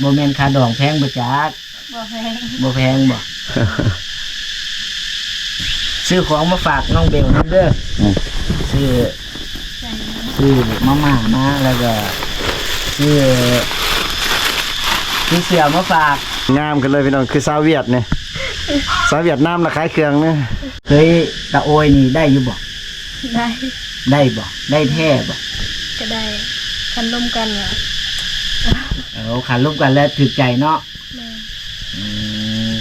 ບໍ່ແມ່ນຄ່າດອງແພງບໍ່ຈັກ? ບໍ່ແພງ ບໍ່ແພງບໍ່? ຊື້ຂອງມາຝາກນ້ອງເບວນຳເດີ. ອືມ ຊື້ ໃສ່ ຊື້ມາມ່າມາ ແລ້ວກໍຊື້ ຊື້ເສື້ອມາຝາກ. ງາມຂຶ້ນເລີຍພີ່ນ້ອງ ຄືຊາວຫວຽດນີ້ ຊາວຫວຽດນາມລະຂາຍເຄື່ອງນີ້. ເຄີຍຕະໂອຍນີ້ໄດ້ຢູ່ບໍ່? ໄດ້ ໄດ້ບໍ່? ໄດ້ແທ້ບໍ່? ກໍໄດ້ ຄັນລົມກັນລະ. ເອີ ຄັນລົມກັນແລ້ວຖືກໃຈເນາະ. ແມ່ນ ອືມ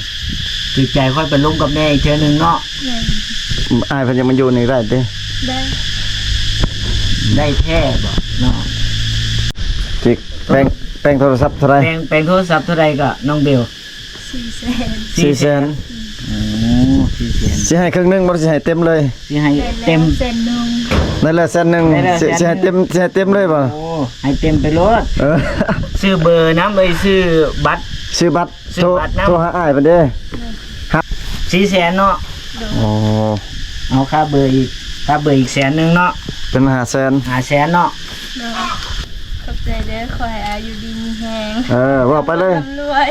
ຖືກໃຈຄ່ອຍໄປລົມກັບແມ່ອີກເທື່ອໜຶ່ງເນາະ. ແມ່ນ ອ້າຍເພິ່ນຍັງມາຢູ່ນີ້ໄດ້ຕິ? ໄດ້ ໄດ້ແທ້ບໍ່ເນາະ? ຈິກ ແປງ ແປງໂທລະສັບເທົ່າໃດ? ແປງ ແປງໂທລະສັບເທົ່າໃດກໍນ້ອງເບວ? ສີ່ແສນ ສີ່ແສນ. ອືມ ສີ່ແສນ ຊິໃຫ້ເຄິ່ງໜຶ່ງບໍ່ ຊິໃຫ້ເຕັມເລີຍ? ຊິໃຫ້ເຕັມ ໄດ້ແລ້ວແສນໜຶ່ງ ໄດ້ແລ້ວແສນໜຶ່ງ. ຊິ ຊິໃຫ້ເຕັມ ຊິໃຫ້ເຕັມເລີຍບໍ່? ໂອ້ ໃຫ້ເຕັມໄປໂລດ. ເອີ ຊື້ເບີນຳ ເອີຍ ຊື້ບັດ ຊື້ບັດ ຊື້ບັດນຳ ໂທ ໂທຫາອ້າຍເພິ່ນເດ້. ສີ່ແສນເນາະ. ໂດຍ ໂອ້ ເອົາຄ່າເບີອີກ ຄ່າເບີອີກແສນໜຶ່ງເນາະ ເປັນຫ້າແສນ ຫ້າແສນເນາະ. ໂດຍ ຂອບໃຈເດີ ຂໍໃຫ້ອາຍຸດີມີແຮງ. ເອີ ເວົ້າໄປເລີຍ ຮ່ຳລວຍ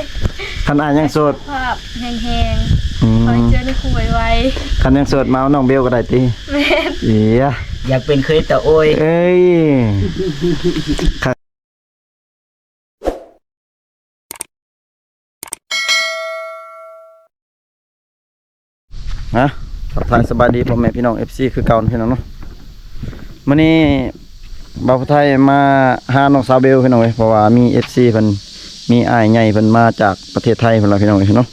ຄັນອາຍຍັງໂສດ ສຸຂະພາບແຮງໆ. ອືມ ຂໍໃຫ້ເຈີໜຶ່ງຄູ່ໄວໆ. ຄັນຍັງໂສດມາເອົານ້ອງເບວກໍໄດ້ຕິ? ແມ່ນ ເອີຍ ຢາກເປັນເຄີຍຕາໂອຍ. ເອີຍ ຮະ ທັກທາຍສະບາຍດີພໍ່ແມ່ພີ່ນ້ອງ ເອັຟຊີ ຄືເກົ່າພີ່ນ້ອງເນາະ. ມື້ນີ້ບ່າວຜູ້ໄທມາຫານ້ອງສາວເບວພີ່ນ້ອງເອີຍ ເພາະວ່າມີ ເອັຟຊີ ເພິ່ນ ມີອ້າຍໃຫຍ່ເພິ່ນມາຈາກປະເທດໄທພຸ້ນລະພີ່ນ້ອງເອີຍເນາະ.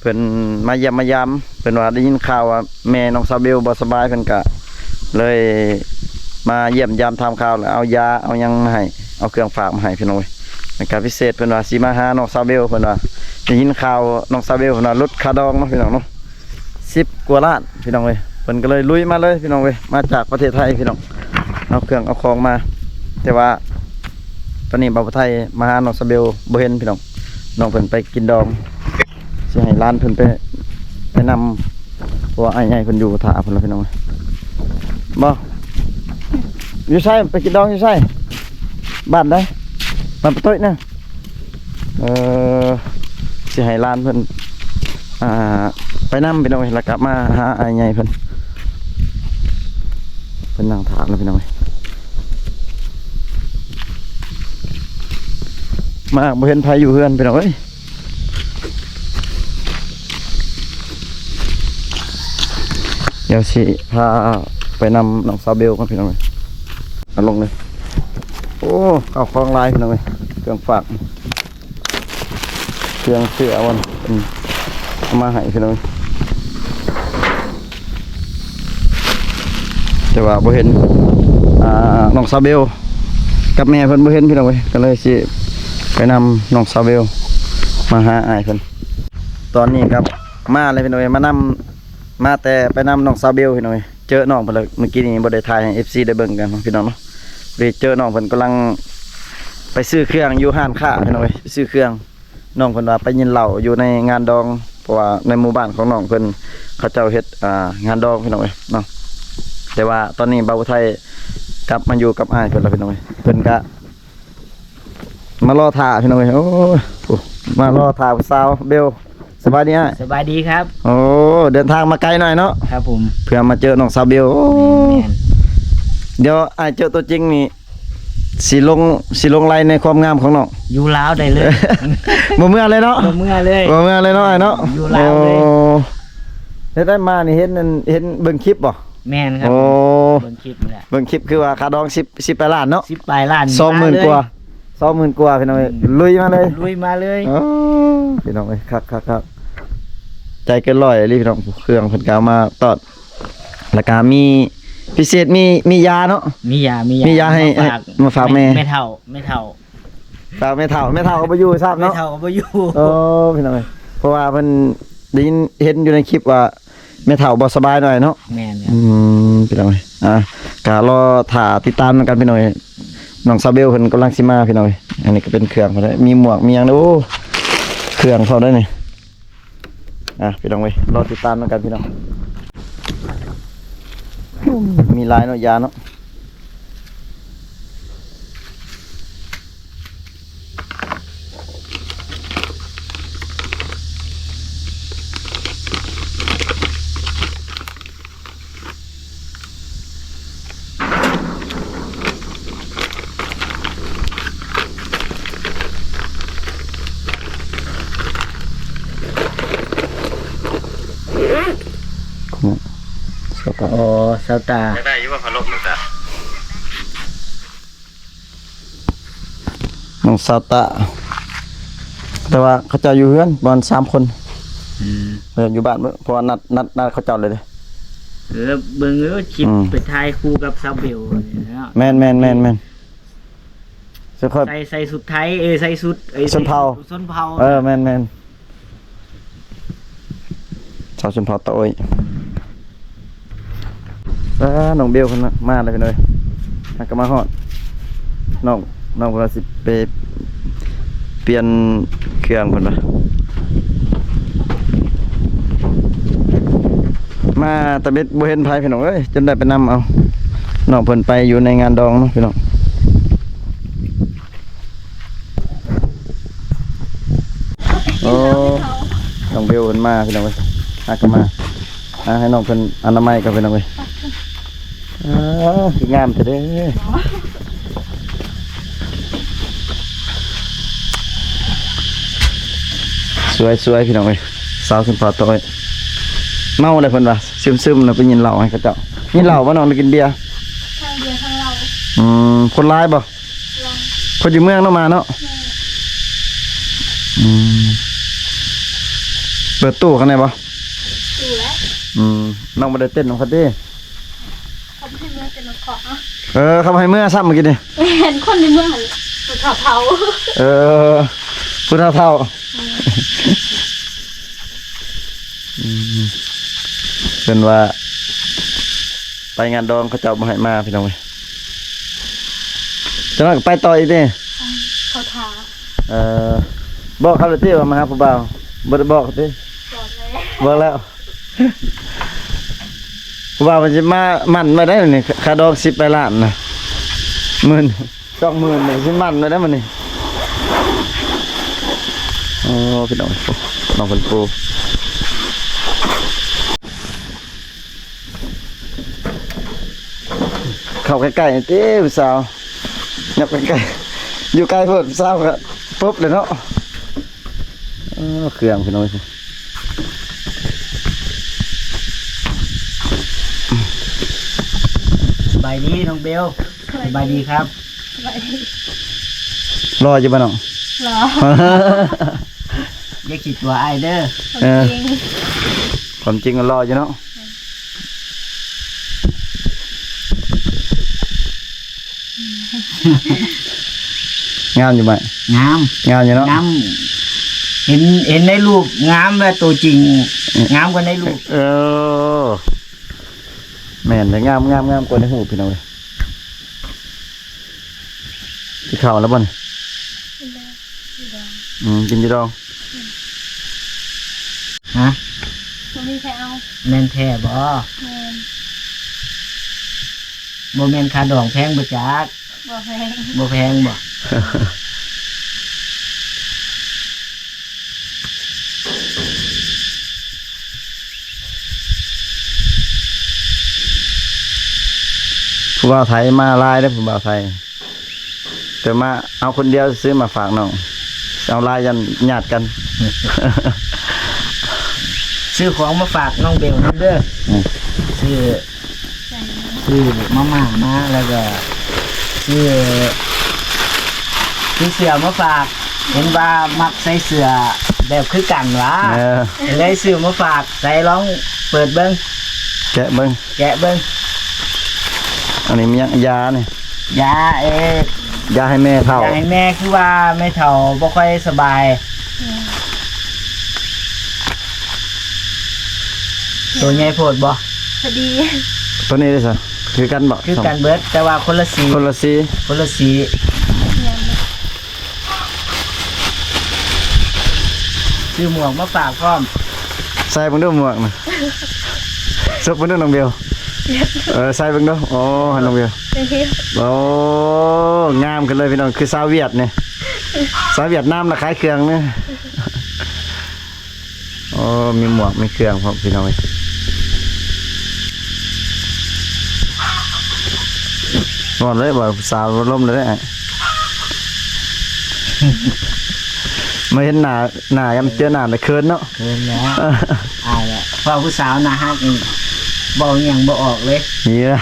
ເພິ່ນມາຢ້ຽມມາຢາມ ເພິ່ນວ່າໄດ້ຍິນຂ່າວວ່າແມ່ນ້ອງສາວເບວບໍ່ສະບາຍ ເພິ່ນກະເລີຍມາຢ້ຽມຢາມຖາມຂ່າວ ແລ້ວເອົາຢາເອົາຫຍັງມາໃຫ້ ເອົາເຄື່ອງຝາກມາໃຫ້ພີ່ນ້ອງເອີຍ. ແລ້ວກະພິເສດເພິ່ນວ່າຊິມາຫານ້ອງສາວເບວ ເພິ່ນວ່າໄດ້ຍິນຂ່າວນ້ອງສາວເບວເພິ່ນວ່າຫຼຸດຄ່າດອງເນາະພີ່ນ້ອງເນາະ ສິບກວ່າລ້ານພີ່ນ້ອງເອີຍ. ເພິ່ນກໍເລີຍລຸຍມາເລີຍພີ່ນ້ອງເອີຍ ມາຈາກປະເທດໄທພີ່ນ້ອງ ເອົາເຄື່ອງເອົາຂອງມາ. ແຕ່ວ່າຕອນນີ້ບ່າວຜູ້ໄທມາຫານ້ອງສາວເບວບໍ່ເຫັນພີ່ນ້ອງ ນ້ອງເພິ່ນໄປກິນດອງ. ຊິໃຫ້ຫຼານເພິ່ນໄປ ໄປນຳ ເພາະວ່າອ້າຍໃຫຍ່ເພິ່ນຢູ່ຖ້າພຸ້ນລະພີ່ນ້ອງ. ບໍ່ ຢູ່ໃສ? ໄປກິນດອງຢູ່ໃສ? ບ້ານໃດ? ບ້ານປະຕຸ້ຍນະ. ເອີ ຊິໃຫ້ຫຼານເພິ່ນ ອ່າ ໄປນຳພີ່ນ້ອງເອີຍ ແລ້ວກະມາຫາອ້າຍໃຫຍ່ເພິ່ນ. ເພິ່ນນັ່ງຖ້າແລ້ວພີ່ນ້ອງເອີຍ ມາບໍ່ເຫັນໃຜຢູ່ເຮືອນພີ່ນ້ອງເອີຍ. ດຽວຊິພາໄປນຳນ້ອງສາວເບວກ່ອນພີ່ນ້ອງເອີຍ. ເອົາລົງເລີຍ. ໂອ້ ເຂົ້າຂອງຫຼາຍພີ່ນ້ອງເອີຍ ເຄື່ອງຝາກ ເຄື່ອງເສື້ອເພິ່ນເອົາມາໃຫ້ພີ່ນ້ອງເອີຍ. ແຕ່ວ່າບໍ່ເຫັນ ອ່າ ນ້ອງສາວເບວກັບແມ່ເພິ່ນບໍ່ເຫັນພີ່ນ້ອງເອີຍ ກໍເລີຍຊິໄປນຳນ້ອງສາວເບວມາຫາອ້າຍເພິ່ນ. ຕອນນີ້ກໍມາແລ້ວພີ່ນ້ອງເອີຍ ມານຳ ມາແຕ່ໄປນຳນ້ອງສາວເບວພີ່ນ້ອງເອີຍ. ເຈີນ້ອງເພິ່ນແລ້ວ ມື້ກີ້ນີ້ບໍ່ໄດ້ຖ່າຍໃຫ້ ເອັຟຊີ ໄດ້ເບິ່ງກັນເນາະພີ່ນ້ອງເນາະ. ໄປເຈີນ້ອງເພິ່ນກຳລັງໄປຊື້ເຄື່ອງຢູ່ຮ້ານຄ້າພີ່ນ້ອງເອີຍ ໄປຊື້ເຄື່ອງ. ນ້ອງເພິ່ນວ່າໄປກິນເຫຼົ້າຢູ່ໃນງານດອງ ເພາະວ່າໃນໝູ່ບ້ານຂອງນ້ອງເພິ່ນ ເຂົາເຈົ້າເຮັດ ອ່າ ງານດອງພີ່ນ້ອງເອີຍເນາະ. ແຕ່ວ່າຕອນນີ້ບ່າວຜູ້ໄທກັບມາຢູ່ກັບອ້າຍເພິ່ນແລ້ວພີ່ນ້ອງເອີຍ ເພິ່ນກະມາລໍຖ້າພີ່ນ້ອງເອີຍ. ໂອ້ຍ ມາລໍຖ້າຜູ້ສາວເບວ. ສະບາຍດີອ້າຍ. ສະບາຍດີຄັບ. ໂອ້ ເດີນທາງມາໄກໜ້ອຍເນາະ. ຄັບຜົມ. ເພື່ອມາເຈີນ້ອງສາວເບວ. ໂອ້ ແມ່ນໆ. ດຽວອ້າຍເຈີຕົວຈິງນີ້ ຊິຫຼົງ ຊິຫຼົງໄຫຼໃນຄວາມງາມຂອງນ້ອງ. ຢູ່ລາວໄດ້ເລີຍ. ບໍ່ເມືອເລີຍເນາະ. ບໍ່ເມືອເລີຍ. ບໍ່ເມືອເລີຍເນາະອ້າຍເນາະ. ຢູ່ລາວເລີຍ. ໂອ້ ເຮັດໄດ້ມານີ້ ເຫັນອັນ ເຫັນເບິ່ງຄລິບບໍ່? ແມ່ນຄັບ. ໂອ້ ເບິ່ງຄລິບນີ້ແຫຼະ. ເບິ່ງຄລິບຄືວ່າຄ່າດອງສິບ ສິບປາຍລ້ານເນາະ. ສິບປາຍລ້ານ. ສອງໝື່ນກວ່າ ສອງໝື່ນກວ່າພີ່ນ້ອງເອີຍ. ອືມ ລຸຍມາເລີຍ ລຸຍມາເລີຍ. ໂອ້ ພີ່ນ້ອງເອີຍ ຄັກໆໆ ໃຈເກີນຮ້ອຍອີ່ຫຼີພີ່ນ້ອງ. ເຄື່ອງເພິ່ນກໍເອົາມາຕ້ອນ ແລ້ວກໍມີພິເສດ ມີ ມີຢາເນາະ. ມີຢາ ມີຢາ ມີຢາໃຫ້ ມາຝາກ ໃຫ້ ມາຝາກແມ່ ແມ່ເຖົ້າ ແມ່ເຖົ້າ ຝາກແມ່ເຖົ້າ. ແມ່ເຖົ້າກໍບໍ່ຢູ່ຊ້ຳເນາະ. ແມ່ເຖົ້າກໍບໍ່ຢູ່. ໂອ້ ພີ່ນ້ອງເອີຍ ເພາະວ່າເພິ່ນໄດ້ຍິນເຫັນຢູ່ໃນຄລິບວ່າ ແມ່ເຖົ້າບໍ່ສະບາຍໜ້ອຍເນາະ. ແມ່ນຄັບ. ອືມ ພີ່ນ້ອງເອີຍ ອ່າ ກໍລໍຖ້າຕິດຕາມນຳກັນພີ່ນ້ອງເອີຍ. ນ້ອງສາວເບວເພິ່ນກຳລັງຊິມາພີ່ນ້ອງເອີຍ. ອັນນີ້ກໍເປັນເຄື່ອງເພິ່ນເດ້ ມີໝວກມີຫຍັງເດ້. ໂອ້ ເຄື່ອງເຂົາໄດ້ນີ້. ອ່າ ພີ່ນ້ອງເອີຍ ລໍຕິດຕາມນຳກັນພີ່ນ້ອງ. ມີຫຼາຍເນາະ ຢາເນາະ. ໂອ້ ຊາວຕາ ຢາກໄດ້ຢູ່ບໍ່ພັດລົມ ນ້ອງຕາ? ນ້ອງຊາວຕາ ແຕ່ວ່າເຂົາເຈົ້າຢູ່ເຮືອນປະມານສາມຄົນ. ອືມ ເອີ ຢູ່ບ້ານເບິ່ງ ເພາະວ່ານັດ ນັດ ນັດເຂົາເຈົ້າເລີຍເດ້. ເອີ ເບິ່ງເອີ ຄລິບ ອືມ ໄປຖ່າຍຄູ່ກັບສາວເບວນີ້ເນາະ. ແມ່ນໆໆໆ ໃສ່ ໃສ່ຊຸດໄທ ເອີ ໃສ່ຊຸດ ເອີ ຊົນເຜົ່າ ຊົນເຜົ່າ. ເອີ ແມ່ນໆ ຊາວຊົນເຜົ່າຕາໂອ້ຍ. ອ່າ ນ້ອງເບວເພິ່ນມາແລ້ວພີ່ນ້ອງເອີຍ. ຫາກະມາຮອດ ນ້ອງ ນ້ອງເພິ່ນວ່າຊິໄປປ່ຽນເຄື່ອງເພິ່ນວ່າ. ມາຕາເບັດບໍ່ເຫັນໃຜພີ່ນ້ອງເອີຍ ຈົນໄດ້ໄປນຳເອົານ້ອງເພິ່ນໄປຢູ່ໃນງານດອງເນາະພີ່ນ້ອງ. ໂອ້ ນ້ອງເບວເພິ່ນມາພີ່ນ້ອງເອີຍ. ຫາກະມາ ຫາໃຫ້ນ້ອງເພິ່ນອະນາໄມກ່ອນພີ່ນ້ອງເອີຍ. ອ້າວ ຄືງາມແທ້ເດ້. ສວຍໆ ພີ່ນ້ອງເອີຍ ສາວຊົນເຜົ່າຕາໂອ້ຍ. ເມົາແລ້ວເພິ່ນວ່າ ຊຶມໆ ນະ ໄປຍິນເຫຼົ້າໃຫ້ເຂົາເຈົ້າ. ກິນເຫຼົ້າບໍ່ນ້ອງ ຫຼືກິນເບຍ? ທັງເບຍທັງເຫຼົ້າ. ອືມ ຄົນຫຼາຍບໍ່? ຫຼາຍ. ເພິ່ນຢູ່ເມືອງເນາະ ມາເນາະ. ແມ່ນ. ອືມ ເປີດຕູ້ຂ້າງໃນບໍ່? ຢູ່ແລ້ວ. ອືມ ນ້ອງບໍ່ໄດ້ເຕັ້ນນຳເຂົາຕິ? ເຂົາບໍ່ໃຫ້ເມືອແຕ່ນຳເຂາະ. ເອີ ເຂົາບໍ່ໃຫ້ເມືອຊ້ຳມື້ກີ້ນີ້. ແມ່ນ ຄົນໃນເມືອງຫັ້ນ ຜູ້ເຖົ້າໆ. ເອີ ຜູ້ເຖົ້າໆ. ອືມ ອືມ ເພິ່ນວ່າໄປງານດອງ ເຂົາເຈົ້າບໍ່ໃຫ້ມາພີ່ນ້ອງເອີຍ. ຈັກໜ້ອຍກະໄປຕໍ່ອີກເດ້. ເຂົາຖ້າ. ເອີ ບອກເຂົາແລ້ວຕິວ່າມາຫາຜູ້ບ່າວ? ບໍ່ໄດ້ບອກຕິ? ບອກແລ້ວ ບອກແລ້ວ. ຜູ້ບ່າວເພິ່ນຊິມາໝັ້ນໄວ້ໄດ໋ນີ້ ຄ່າດອງສິບປາຍລ້ານນະ ໝື່ນ ສອງໝື່ນນີ້ຊິໝັ້ນໄວ້ໄດ໋ມື້ນີ້. ໂອ້ ພີ່ນ້ອງ ນ້ອງເພິ່ນປູ ເຂົ້າໃກ້ໆຕິຜູ້ສາວ ຫຍັບໃກ້ໆ ຢູ່ໃກ້ໂພດ ຜູ້ສາວກະປຸບເລີຍເນາະ. ເອີ ເຄື່ອງພີ່ນ້ອງ ສະບາຍດີນ້ອງເບວ. ສະບາຍດີຄັບ. ສະບາຍດີ. ຫຼໍ່ຢູ່ບໍ່ນ້ອງ? ຫຼໍ່. ຢ່າຂີ້ຕົວອ້າຍເດີ. ເອີ ຄວາມຈິງ ຄວາມຈິງກໍຫຼໍ່ຢູ່ເນາະ. ງາມຢູ່ໄໝ? ງາມ ງາມຢູ່ເນາະ. ງາມ ເຫັນ ເຫັນໃນຮູບງາມ ແລະໂຕຈິງ ອືມ ງາມກວ່າໃນຮູບ. ເອີ ແມ່ນເດ້ ງາມ ງາມ ງາມກວ່າໃນຮູບ ພີ່ນ້ອງເອີຍ. ກິນເຂົ້າແລ້ວບໍ່ນີ້? ກິນແລ້ວ ຢູ່ດອງ. ອືມ ກິນຢູ່ດອງ. ຮະ? ບໍ່ມີໃຜເອົາ. ແມ່ນແທ້ບໍ່? ແມ່ນ. ບໍ່ແມ່ນຄ່າດອງແພງບໍ່ຈັກ? ບໍ່ແພງ. ບໍ່ແພງບໍ່? ຜູ້ບ່າວໄທມາຫຼາຍເດ້ ຜູ້ບ່າວໄທ ແຕ່ມາເອົາຄົນດຽວຊື່ມາຝາກນ້ອງ ເອົາຫຼາຍຢ້ານຍາດກັນ. ຊື້ຂອງມາຝາກນ້ອງເບວນຳເດີ. ອືມ ຊື້ ຊື້ມາມ່າມາ ແລ້ວກໍຊື້ ຊື້ເສື້ອມາຝາກ. ເຫັນວ່າມັກໃສ່ເສື້ອແບບຄືກັນຫວາ ເອີ ເລີຍຊື້ມາຝາກ. ໃສ່ລອງເປີດເບິ່ງ ແກະເບິ່ງ ແກະເບິ່ງ. ອັນນີ້ມັນຫຍັງ? ຢານີ້? ຢາ ເອີ ຢາໃຫ້ແມ່ເຖົ້າ. ຢາໃຫ້ແມ່ ຄືວ່າແມ່ເຖົ້າບໍ່ຄ່ອຍສະບາຍ. ອືມ ໂຕໃຫຍ່ໂພດບໍ່? ພໍດີ. ໂຕນີ້ເດ້ຊະ? ຄືກັນບໍ່? ຄືກັນເບິດ ແຕ່ວ່າຄົນລະສີ. ຄົນລະສີ ຄົນລະສີ. ແມ່ນ. ຊື້ໝວກມາຝາກພ້ອມ. ໃສ່ເບິ່ງດູໝວກນະ ສົບເບິ່ງດູນ້ອງເບວ. ເອີ ໃສ່ເບິ່ງດູ. ໂອ້ ໃຫ້ນ້ອງເບວ. ໂອ້ ງາມຂຶ້ນເລີຍພີ່ນ້ອງ ຄືສາວຫວຽດນີ້ ສາວຫວຽດນາມລະຂາຍເຄື່ອງນີ້. ໂອ້ ມີໝວກມີເຄື່ອງພ້ອມພີ່ນ້ອງເອີຍ. ຮ້ອນເລີຍບໍ່ ຜູ້ສາວລົມເລີຍເດ້. ມາເຫັນໜ້າ ໜ້າກັນ ເຈີໜ້າແລ້ວເຂີນເນາະ. ເຂີນແລ້ວ ອາຍແລ້ວ ເພາະຜູ້ສາວໜ້າຮັກນີ້. ເວົ້າຫຍັງບໍ່ອອກເລີຍ. ນີ້ລະ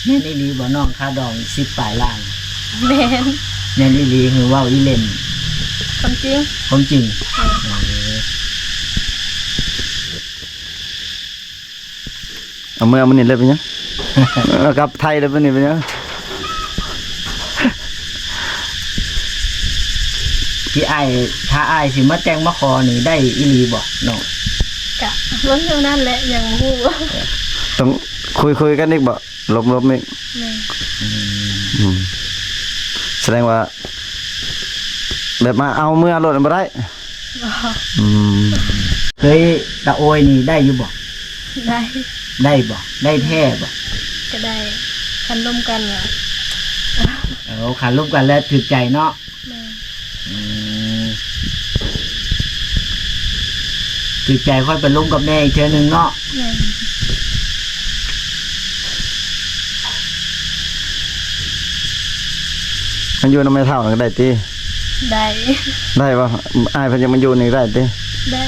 ແມ່ນອີ່ຫຼີບໍ່ນ້ອງ ຄ່າດອງສິບປາຍລ້ານ? ແມ່ນ. ແມ່ນອີ່ຫຼີ ຫຼືເວົ້າອີ່ເລ່ນ? ຄວາມຈິງ. ຄວາມຈິງ. ເອີ ເອົາເມືອມື້ນີ້ເລີຍເປັນຫຍັງ? ເອົາກັບໄທເລີຍມື້ນີ້ເປັນຫຍັງ? ທີ່ອ້າຍ ຖ້າອ້າຍຊິມາແຕ່ງມາຂໍນີ້ໄດ້ອີ່ຫຼີບໍ່ນ້ອງ? ກະເບິ່ງເທົ່ານັ້ນແຫຼະ ຍັງບໍ່ຮູ້. ຕ້ອງຄຸຍໆກັນອີກບໍ່? ລົມໆອີກ. ແມ່ນ. ອືມ ອືມ ສະແດງວ່າ ແບບມາເອົາເມືອໂລດບໍ່ໄດ້? ບໍ່. ອືມ ເຄີຍຕະໂອຍນີ້ໄດ້ຢູ່ບໍ່? ໄດ້. ໄດ້ບໍ່? ໄດ້ແທ້ບໍ່? ກະໄດ້ ຄັນລົມກັນລະ. ເອີ ຄັນລົມກັນແລ້ວຖືກໃຈເນາະ. ແມ່ນ. ອືມ ຖືກໃຈຄ່ອຍໄປລົມກັບແມ່ອີກເທື່ອໜຶ່ງເນາະ. ແມ່ນ. ມາຢູ່ນຳແມ່ເຖົ້ານັ້ນກະໄດ້ຕິ? ໄດ້. ໄດ້ບໍ່? ອ້າຍເພິ່ນຢາກມາຢູ່ນີ້ໄດ້ຕິ? ໄດ້.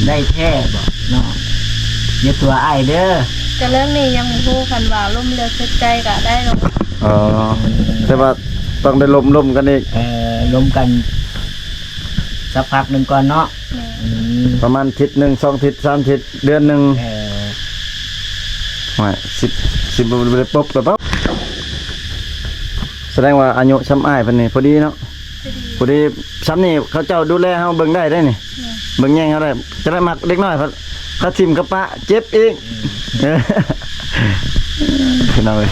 ໄດ້ແທ້ບໍ່ນ້ອງ? ຢ່າຕົວອ້າຍເດີ. ກະເລື່ອງນີ້ຍັງບໍ່ຮູ້ ຄັນວ່າລົມແລ້ວຖືກໃຈກະໄດ້ດອກ. ອໍ ແຕ່ວ່າຕ້ອງໄດ້ລົມ ລົມກັນອີກ. ເອີ ລົມກັນສັກພັກໜຶ່ງກ່ອນເນາະ. ແມ່ນ. ອືມ ປະມານທິດໜຶ່ງ ສອງທິດ ສາມທິດ ເດືອນໜຶ່ງ. ເອີ ໂອ້ຍ ຊິ ຊິບໍ່ໄດ້ປົບກະປົບ. ສະແດງວ່າອາຍຸຊ່ຳອ້າຍເພິ່ນນີ້ພໍດີເນາະ. ພໍດີ ພໍດີຊ່ຳນີ້ເຂົາເຈົ້າດູແລເຮົາເບິ່ງໄດ້ເດ້ນີ້. ແມ່ນ. ເບິ່ງແຍງເຮົາໄດ້. ຈະໄດ້ມັກເດັກນ້ອຍ ຄັນຖິ້ມກະປະເຈັບອີກ. ອືມ ພີ່ນ້ອງເອີຍ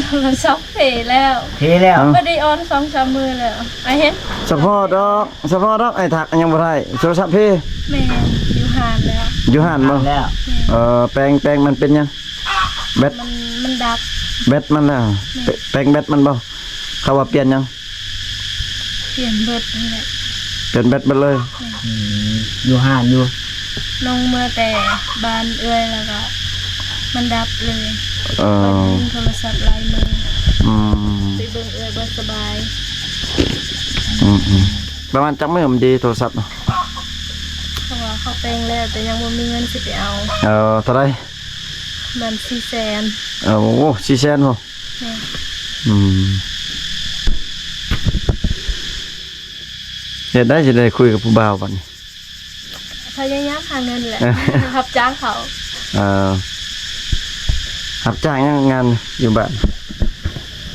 ໂທລະສັບເພແລ້ວ. ເພແລ້ວ. ບໍ່ໄດ້ອອນສອງສາມມື້ແລ້ວ. ອ້າຍເຫັນ ສະເພາະດອກ ສະເພາະດອກ ອ້າຍທັກຍັງບໍ່ໄດ້ ໂທລະສັບເພ. ແມ່ນ. ຢູ່ຮ້ານແລ້ວ. ຢູ່ຮ້ານບໍ່? ແລ້ວ. ແມ່ນ. ເອີ ແປງ ແປງມັນເປັນຫຍັງ? ແບັດ ມັນ ມັນດັບ. ແບັດມັນແລ້ວ. ແມ່ນ. ແປງແບັດມັນບໍ່? ເຂົາວ່າປ່ຽນຫຍັງ? ປ່ຽນເບິດຫັ້ນແຫຼະ. ປ່ຽນແບັດເບິດເລີຍ. ອືມ ຢູ່ຮ້ານຢູ່ ນ້ອງເມືອແຕ່ບ້ານເອື້ອຍ ແລ້ວກະມັນດັບເລີຍ. ເອີ ຂ້ອຍຫຼິ້ນໂທລະສັບຫຼາຍມື້. ອືມ ໄປເບິ່ງເອື້ອຍບໍ່ສະບາຍ. ອືມໆ ປະມານຈັກມື້ມັນດີໂທລະສັບນະ? ເພາະວ່າເຂົາແປງແລ້ວ ແຕ່ຍັງບໍ່ມີເງິນຊິໄປເອົາ. ເອີ ເທົ່າໃດ? ປະມານສີ່ແສນ. ເອີ ໂອ້ ສີ່ແສນພຸ້ນ. ແມ່ນ. ອືມ ເຮັດໄດ້ ຊິໄດ້ຄຸຍກັບຜູ້ບ່າວບັດນີ້. ພະຍາຍາມຫາເງິນແຫຼະ ຮັບຈ້າງເຂົາ. ເອີ ຮັບຈ້າງຫຍັງ ງານຢູ່ບ້ານ?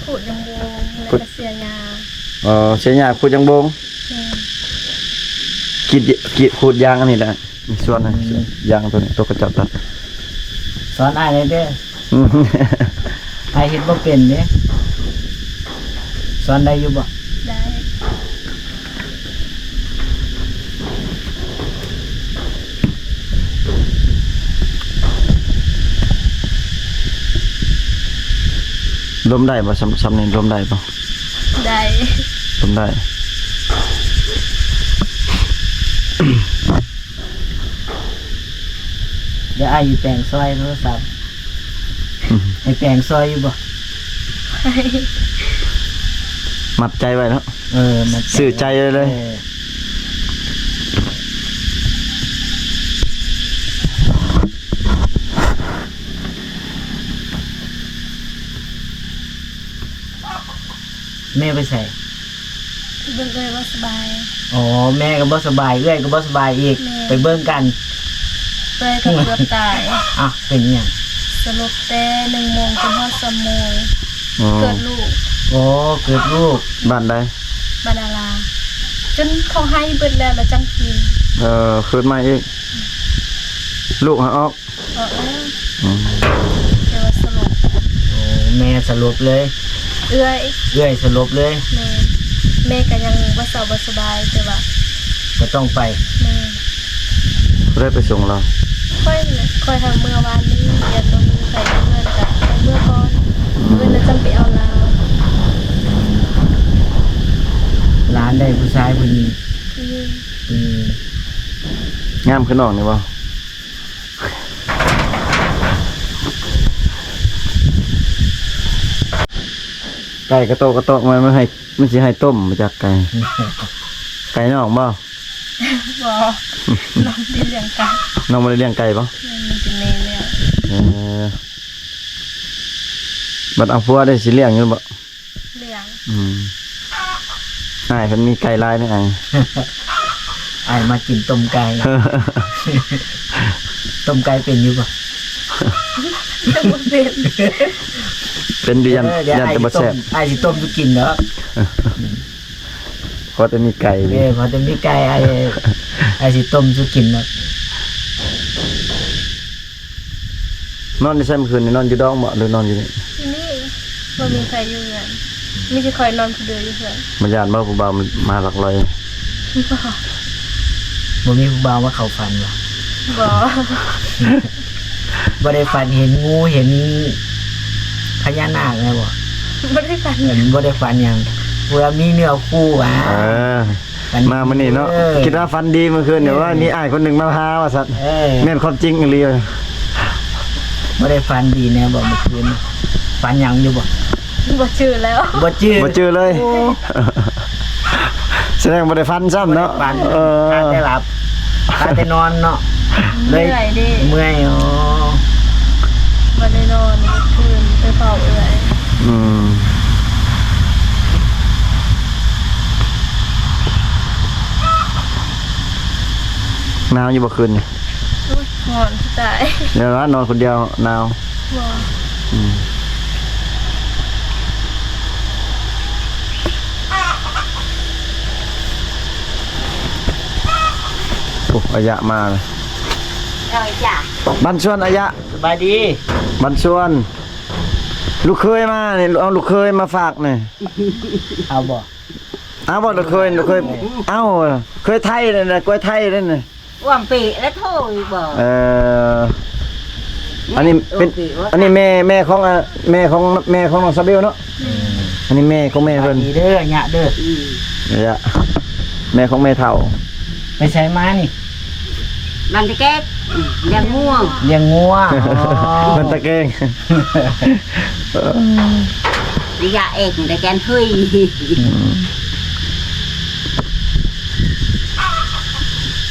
ຂູດຢາງບົງ ແລ້ວກະເສຍຫຍ້າ. ອໍ ເສຍຫຍ້າ ຂູດຢາງບົງ. ແມ່ນ. ກຣີດ ກຣີດ ຂູດຢາງອັນນີ້ແຫຼະ. ນີ້ສວນ ອືມ ຢາງໂຕນີ້ ໂຕເຂົາເຈົ້າຕັດ. ສອນອ້າຍແດ່ເດີ. ອືມ ອ້າຍເຮັດບໍ່ເປັນເດ້. ສອນໄດ້ຢູ່ບໍ່? ໄດ້. ລົມໄດ້ບໍ່? ຊ່ຳ ຊ່ຳນີ້ລົມໄດ້ບໍ່? ໄດ້. ລົມໄດ້. ດຽວອ້າຍຊິແປງຊ່ອຍໂທລະສັບ. ໃຫ້ແປງຊ່ອຍຢູ່ບໍ່? ໃຫ້. ມັດໃຈໄວ້ເນາະ. ເອີ ມັດໃຈ ຊື້ໃຈໄວ້ເລີຍ. ເອີ ແມ່ໄປໃສ? ເບິ່ງເອື້ອຍບໍ່ສະບາຍ. ອໍ ແມ່ກໍບໍ່ສະບາຍ ເອື້ອຍກໍບໍ່ສະບາຍອີກ. ແມ່ນ. ໄປເບິ່ງກັນ. ເອື້ອຍກໍເກືອບຕາຍ. ອ້າວ ເປັນຫຍັງ? ສະຫຼົບແຕ່ໜຶ່ງໂມງຈົນຮອດສາມໂມງ. ອໍ ເກີດລູກ. ອໍ ເກີດລູກ. ບ້ານໃດ? ບ້ານອາລາ. ຈົນເຂົາໄຫ້ເບິດແລ້ວ ແລ້ວຈັ່ງຕື່ນ. ເອີ ເກີດໃໝ່ອີກ. ອືມ ລູກຫາອອກ. ອອກແລ້ວ. ອືມ ແຕ່ວ່າສະຫຼົບ. ໂອ້ ແມ່ສະຫຼົບເລີຍ. ເອື້ອຍ ເອື້ອຍສະຫຼົບເລີຍ. ແມ່ ແມ່ກໍຍັງບໍ່ເຊົາບໍ່ສະບາຍ ແຕ່ວ່າກໍຕ້ອງໄປ. ແມ່. ຜູ້ໃດໄປສົ່ງລາວ? ຂ້ອຍແຫຼະ. ຂ້ອຍຫາເມື່ອວານນີ້ ຢ້ານບໍ່ມີໃຜຢູ່ເຮືອນ ກໍໄປເມື່ອກ່ອນ. ອືມ ມື້ອື່ນແລ້ວຈັ່ງໄປເອົາລາວ. ຫຼານໄດ້ຜູ້ຊາຍຜູ້ຍິງ? ຜູ້ຍິງ. ອືມ ງາມຄືນ້ອງນີ້ບໍ່? ໄກ່ກະໂຕກະໂຕກ ມັນ ມັນໃຫ້ ມັນຊິໃຫ້ຕົ້ມບໍ່ຈັກໄກ່ ໄກ່ນ້ອງບໍ່? ບໍ່ ນ້ອງບໍ່ໄດ້ລ້ຽງໄກ່ ນ້ອງບໍ່ໄດ້ລ້ຽງໄກ່ບໍ່? ແມ່ນ ມີແຕ່ແມ່ລ້ຽງ ເອີ ບັດເອົາຜົວໄດ້ຊິລ້ຽງຢູ່ບໍ່? ລ້ຽງ ອືມ ອ້າຍເພິ່ນມີໄກ່ຫຼາຍເດ້ອ້າຍ ອ້າຍມາກິນຕົ້ມໄກ່ ຕົ້ມໄກ່ເປັນຢູ່ບໍ່? ຍັງບໍ່ເປັນ ເປັນຢູ່ ຢ້ານ ເອີ ຢ້ານແຕ່ບໍ່ແຊບ ອ້າຍຊິຕົ້ມ ອ້າຍຊິຕົ້ມສູ່ກິນດອກ ພໍແຕ່ມີໄກ່ ເອີ ພໍແຕ່ມີໄກ່ ອ້າຍ ອ້າຍຊິຕົ້ມສູ່ກິນດອກ. ນອນຢູ່ໃສມື້ຄືນນີ້? ນອນຢູ່ດອງບໍ່ ຫຼືນອນຢູ່ນີ້? ຢູ່ນີ້ ບໍ່ມີໃຜຢູ່ເຮືອນ ມີແຕ່ຂ້ອຍນອນຜູ້ດຽວຢູ່ເຮືອນ. ບໍ່ຢ້ານບໍ່ ຜູ້ບ່າວມາລັກໄລ່? ບໍ່ ບໍ່ມີຜູ້ບ່າວມາເຂົ້າຝັນບໍ່? ບໍ່ ບໍ່ໄດ້ຝັນເຫັນງູເຫັນພະຍານາກແນວບໍ່? ບໍ່ໄດ້ຝັນ ເອີ ບໍ່ໄດ້ຝັນຫຍັງ ເພື່ອມີເນື້ອຄູ່ຫວາ? ເອີ ມາມື້ນີ້ເນາະ ເອີ ຄິດວ່າຝັນດີມື້ຄືນນີ້ ເອີ ວ່າມີອ້າຍຄົນໜຶ່ງມາຫາວ່າຊັ້ນ ເອີ ແມ່ນຄວາມຈິງອີ່ຫຼີ ບໍ່ໄດ້ຝັນດີແນ່ບໍ່ມື້ຄືນ? ຝັນຫຍັງຢູ່ບໍ່? ບໍ່ຈື່ແລ້ວ ບໍ່ຈື່ ບໍ່ຈື່ເລີຍ ໂອ້ ສະແດງບໍ່ໄດ້ຝັນຊ້ຳເນາະ ບໍ່ໄດ້ຝັນ ເອີ ຫາແຕ່ຫຼັບ ຫາແຕ່ນອນເນາະ ເມື່ອຍເດ້ ເມື່ອຍ ອໍ ບໍ່ໄດ້ນອນມື້ຄືນ ໄປເຝົ້າເອື້ອຍ ອືມ. ໜາວຢູ່ບໍ່ຄືນນີ້? ໂອ້ຍ ຮ້ອນຕາຍ ແລ້ວນອນຄົນດຽວໜາວ ບໍ່ ອືມ ໂອ້ ອາຍະມາແລ້ວ ເອີ ຈ້າ ບັນຊວນ ອາຍະ ສະບາຍດີ ບັນຊວນ ລູກເຂີຍມານີ້ ເອົາລູກເຂີຍມາຝາກນີ້ ເອົາບໍ່? ອ້າວ ບໍ່ ເຄີຍ ເຄີຍ ເອີ ເອົາ ເຄີຍໄທນັ້ນນະ ກ້ວຍໄທນັ້ນນະ ອ້ວມປີແລ້ວໂທຢູ່ບໍ່? ເອີ ອັນນີ້ເປັນ ອັນນີ້ແມ່ ແມ່ຂອງ ອາ ແມ່ຂອງ ແມ່ຂອງນ້ອງຊາເບວເນາະ ອືມ ອັນນີ້ແມ່ຂອງແມ່ເພິ່ນ ດີເດີຍະເດີ ອືມ ຍະ ແມ່ຂອງແມ່ເຖົ້າ ໄປໃສມານີ້? ບ້ານຕະແກງ ອືມ ລ້ຽງງົວ ລ້ຽງງົວ ອໍ ບ້ານຕະແກງ ເອີ ຢາເອກໄດ້ແກນເຮີຍ ອືມ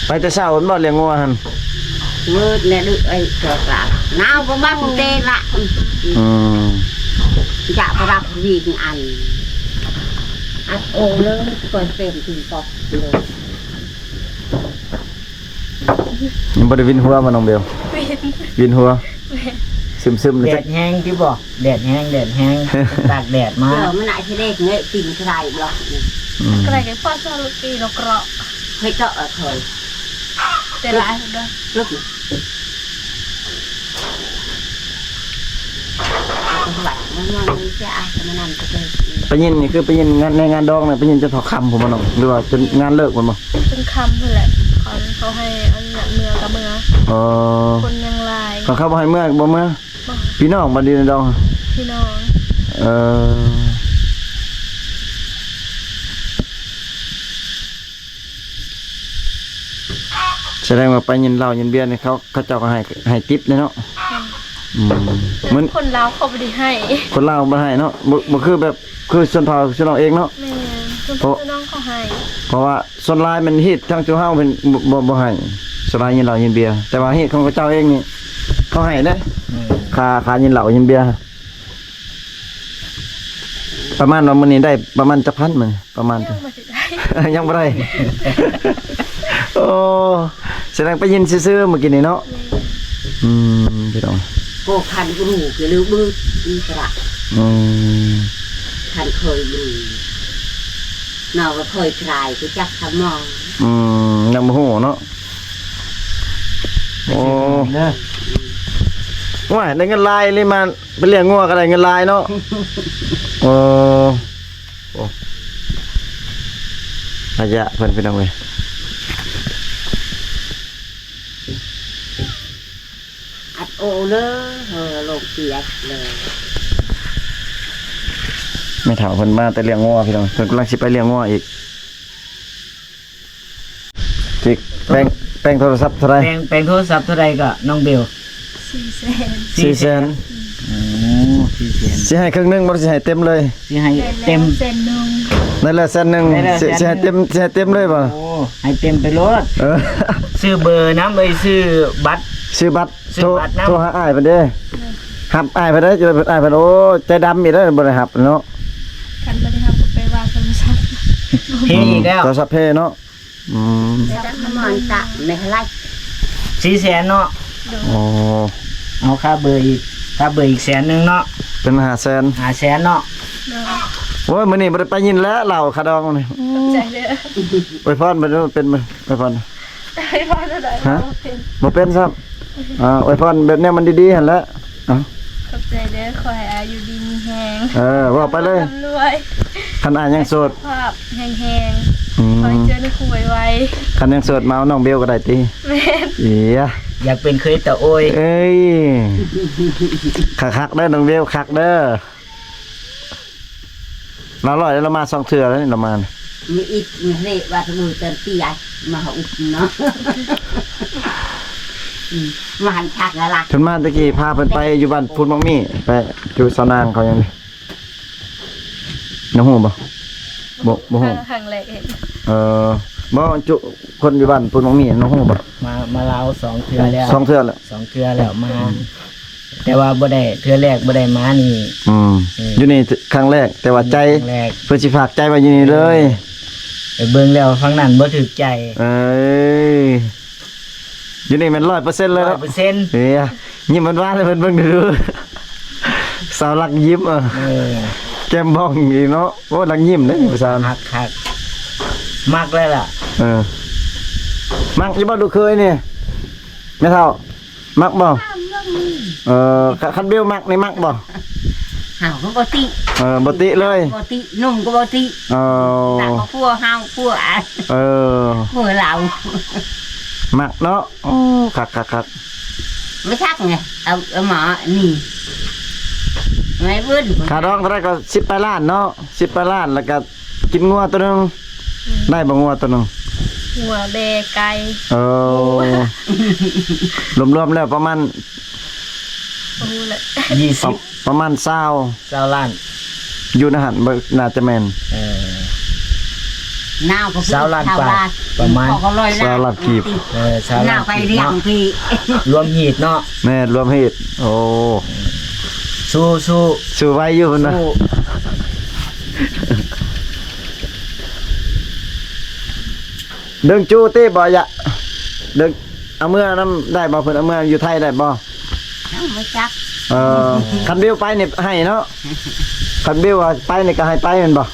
ໄປແຕ່ເຊົ້າພຸ້ນບໍ່ ລ້ຽງງົວຫັ້ນ? ມືດແນ່ ດຶກໄອ້ຕົວກາ ໜາວບໍ່ບັກເຕລະ ອືມ ຢາປະດັບວິງອັນ ອັດໂອເລີຍ ກ່ອຍເປັນຖິງປອກເລີຍ. ຍັງບໍ່ໄດ້ວິນຫົວບໍ່ນ້ອງເບວ? ວິນ ວິນຫົວ ແມ່ນ ຊຶມໆ ແດດແຮງຕິບໍ່? ແດດແຮງ ແດດແຮງ ຕາກແດດມາ ເອີ ມັນອາດຊິເດັກເງະຕີນໃສ່ບລັອກນີ້ ອືມ ໃກ້ກັນພໍຊະລູກຕີນກເກາະ ເຮີ້ຍເຈາະເອີຍ ແຕ່ຫຼາຍເດີ ໄປຍິນນີ້ຄືໄປຍິນງານ ໃນງານດອງນະ ໄປຍິນຈົນເທົ່າຄ່ຳພຸ້ນບໍ່ນ້ອງ ຫຼືວ່າຈົນງານເລີກພຸ້ນບໍ່? ຈົນຄ່ຳພຸ້ນແຫຼະ ຄັນເຂົາໃຫ້ອະນຸຍາດເມືອກະເມືອ ອໍ ຄົນຍັງຫຼາຍ ຄັນເຂົາບໍ່ໃຫ້ເມືອກະບໍ່ເມືອ ພີ່ນ້ອງບໍ່ຢູ່ໃນດອງ? ພີ່ນ້ອງ ເອີ ສະແດງວ່າໄປຍິນເຫຼົ້າຍິນເບຍນີ້ ເຂົາ ເຂົາເຈົ້າກະໃຫ້ ໃຫ້ຕິບເດ້ເນາະ ອືມ ແຕ່ຄົນລາວເຂົາບໍ່ໄດ້ໃຫ້ ຄົນລາວບໍ່ໃຫ້ເນາະ ບໍ່ ບໍ່ຄືແບບ ຄືຊົນເຜົ່າຊົນນອກເອງເນາະ ແມ່ນ ຊົນເຜົ່າຊົນນອກເຂົາໃຫ້ ເພາະວ່າ ສ່ວນຫຼາຍແມ່ນຮີດທາງຊຸມເຮົາແມ່ນບໍ່ ບໍ່ ບໍ່ໃຫ້ ສ່ວນຫຼາຍກິນເຫຼົ້າກິນເບຍ ແຕ່ວ່າຮີດຂອງເຂົາເຈົ້າເອງນີ້ເຂົາໃຫ້ເດ້ ອືມ ຄ່າ ຄ່າກິນເຫຼົ້າກິນເບຍ ປະມານວ່າມື້ນີ້ໄດ້ປະມານຈັກພັນມື້ນີ້? ປະມານ ຍັງບໍ່ໄດ້ ຍັງບໍ່ໄດ້ ໂອ້ ສະແດງໄປຍິນຊື່ໆມື້ກີ້ນີ້ເນາະ ແມ່ນ ອືມ ພີ່ນ້ອງ ກໍຄັນຮູ້ຄືລືບືດອີກລະ ອືມ ຄັນເຄີຍຮູ້ ນອກກໍເຄີຍທາຍກໍຈັກຄຳມອງ ອືມ ຍັງບໍ່ຮູ້ເນາະ ໂອ້ ເດີ ໂອ້ຍ ໄດ້ເງິນຫຼາຍອີ່ຫຼີ ມາໄປລ້ຽງງົວກໍໄດ້ເງິນຫຼາຍເນາະ ໂອ້ ໂອ້ ອາຍະເພິ່ນ ພີ່ນ້ອງເອີຍ. ອັດໂອເລີ ເຮີ ລົງເປຍເລີ ແມ່ເຖົ້າເພິ່ນມາແຕ່ລ້ຽງງົວ ພີ່ນ້ອງ ເພິ່ນກຳລັງຊິໄປລ້ຽງງົວອີກ ຈິກ ແປງ ແປງໂທລະສັບເທົ່າໃດ? ແປງ ແປງໂທລະສັບເທົ່າໃດກໍນ້ອງເບວ? ສີ່ແສນ ສີ່ແສນ ໂອ້ ສີ່ແສນ ຊິໃຫ້ເຄິ່ງໜຶ່ງບໍ່ ຫຼືຊິໃຫ້ເຕັມເລີຍ? ຊິໃຫ້ເຕັມ ແສນໜຶ່ງ ນັ້ນແຫຼະແສນໜຶ່ງ ໄດ້ແລ້ວ ຊິ ແສນໜຶ່ງ ຊິໃຫ້ເຕັມ ຊິໃຫ້ເຕັມເລີຍບໍ່? ໂອ້ ໃຫ້ເຕັມໄປໂລດ. ເອີ ຊື່ເບີນຳ ເອີຍ ຊື່ບັດ ຊື່ບັດ ຊື່ບັດນຳ ໂທ ໂທຫາອ້າຍເພິ່ນເດ້. ຮັບອ້າຍເພິ່ນເດ້ ຈະໄດ້ເພິ່ນ ອ້າຍເພິ່ນ ໂອ້ ໃຈດຳອີກເດ້ ບໍ່ໄດ້ຮັບເນາະ. ຄັນບໍ່ໄດ້ຮັບກໍໄປວ່າໂທລະສັບ ເພອີກແລ້ວ ໂທລະສັບເພເນາະ. ອືມ ແຕ່ວ່າມັນຕະແມ່ນຫຼາຍ ສີ່ແສນເນາະ. ໂອ້ ເອົາຄ່າເບີອີກ ຄ່າເບີອີກແສນໜຶ່ງເນາະ ເປັນຫ້າແສນ ຫ້າແສນເນາະ. ໂອ້ຍ ມື້ນີ້ບໍ່ໄດ້ໄປຍິນແລ້ວ ເຫຼົ້າຄາດອງນີ້. ຂອບໃຈເດີ ອວຍພອນເພິ່ນເປັນ ອວຍພອນ ອວຍພອນເທົ່າໃດ ຮະ ບໍ່ເປັນ ບໍ່ເປັນຊ້ຳ. ອ່າ ອວຍພອນແບບແນວມັນດີໆຫັ້ນແຫຼະ. ເອົ້າ ຂອບໃຈເດີ ຂໍໃຫ້ອາຢູ່ດີມີແຮງ. ເອີ ເວົ້າໄປເລີຍ ຮ່ຳລວຍ ຄັນອາຍັງໂສດ ສຸຂະພາບແຮງໆ. ອືມ ຂໍໃຫ້ເຈີໜຶ່ງຄູ່ໄວໆ. ຄັນຍັງໂສດມາເອົານ້ອງເບວກໍໄດ້ຕິ. ແມ່ນ ເອີຍ ຢາກເປັນເຄີຍຕາໂອຍ. ເອີຍ ຄັກໆເດີ ນ້ອງເບວ ຄັກເດີ. ລາວລອຍລາວມາສອງເທື່ອແລ້ວນີ້ ລາວມານີ້. ມີອີກ ມີເລກວ່າສະບູເຕີນເຕີຍມາຫາອຸບເນາະ. ອືມ ມາຫັນຄັກລະລະ ເພິ່ນມາແຕ່ກີ້ ພາເພິ່ນໄປຢູ່ບ້ານພຸດໝາກມີ້ ໄປຢູ່ສາວນາງເຂົາຫຍັງນີ້ ນ້ອງຮູ້ບໍ່? ບໍ່ ບໍ່ຮູ້ ຄັ້ງແລກເຫັນ. ເອີ ບໍ່ ຈຸ ຄົນຢູ່ບ້ານພຸດໝາກມີ້ ນ້ອງຮູ້ບໍ່? ມາ ມາລາວສອງເທື່ອແລ້ວ ສອງເທື່ອແລ້ວ ສອງເທື່ອແລ້ວມາ. ອືມ ແຕ່ວ່າບໍ່ໄດ້ ເທື່ອແລກບໍ່ໄດ້ມານີ້. ອືມ ເອີ ຢູ່ນີ້ຄັ້ງແລກ ແຕ່ວ່າໃຈ ຄັ້ງແລກ ເພິ່ນຊິຝາກໃຈໄວ້ຢູ່ນີ້ເລີຍ. ເອີ ໄປເບິ່ງແລ້ວຝັ່ງນັ້ນບໍ່ຖືກໃຈ. ເອີຍ ຢູ່ນີ້ແມ່ນຮ້ອຍເປີເຊັນເລີຍເນາະ ຮ້ອຍເປີເຊັນ. ເອີຍ ຍິ້ມຫວານໆໃຫ້ເພິ່ນເບິ່ງດູ ສາວລັກຍິ້ມ. ເອີ ເອີ ແກ້ມບ້ອງອີກເນາະ. ໂອ້ ລັກຍິ້ມເດ້ຜູ້ສາວ ຮັກໆ ມັກແລ້ວລະ. ເອີ ມັກຢູ່ບໍ່ລູກເຂີຍນີ້ ແມ່ເຖົ້າ? ມັກບໍ່? ເອີ ຄັນ ຄັນເບວມັກນີ້ມັກບໍ່? ເຮົາກໍບໍ່ຕິ. ເອີ ບໍ່ຕິເລີຍ ບໍ່ຕິ ໜຸ່ມກໍບໍ່ຕິ. ເອີ ຕາກໍຜົວເຮົາ ຜົວ ເອີ ຜົວລາວ ມັກເນາະ. ໂອ້ ຄັກໆໆ ບໍ່ຈັກໄງ ເອົາ ເອົາໝໍນີ້ໄວ້ເບິ່ງ. ຄ່າດອງເທົ່າໃດກໍ ສິບປາຍລ້ານເນາະ ສິບປາຍລ້ານ ແລ້ວກໍ ກິນງົວໂຕໜຶ່ງ ອືມ ໄດ້ບໍ່ງົວໂຕໜຶ່ງ? ງົວ ແບ້ ໄກ່. ເອີ ງົວ ລວມໆແລ້ວປະມານ ບໍ່ຮູ້ແຫຼະ ຍີ່ສິບ ປະ ປະມານຊາວ ຊາວລ້ານ ຢູ່ໃນຫັ້ນບໍ່ ໜ້າຈະແມ່ນ. ເອີ ນາວກໍ ຊາວລ້ານປາຍ ຊາວລ້ານ ປະມານ ຊາວລ້ານກີບ. ເອີ ຊາວລ້ານກີບເນາະ ລວມຮີດເນາະ. ແມ່ນ ລວມຮີດ. ໂອ້ ສູ້ໆ ສູ້ໄວຢູ່ພຸ້ນນະ ສູ້. ດຶງຈູຕິບໍ່ຍະ ດຶງ ເອົາເມືອນຳໄດ້ບໍ່? ເພິ່ນເອົາເມືອຢູ່ໄທໄດ້ບໍ່? ເຮົາບໍ່ຈັກ. ເອີ ຄັນບິວໄປນີ້ໃຫ້ເນາະ ຄັນບິວວ່າໄປນີ້ກໍໃຫ້ໄປແມ່ນບໍ່?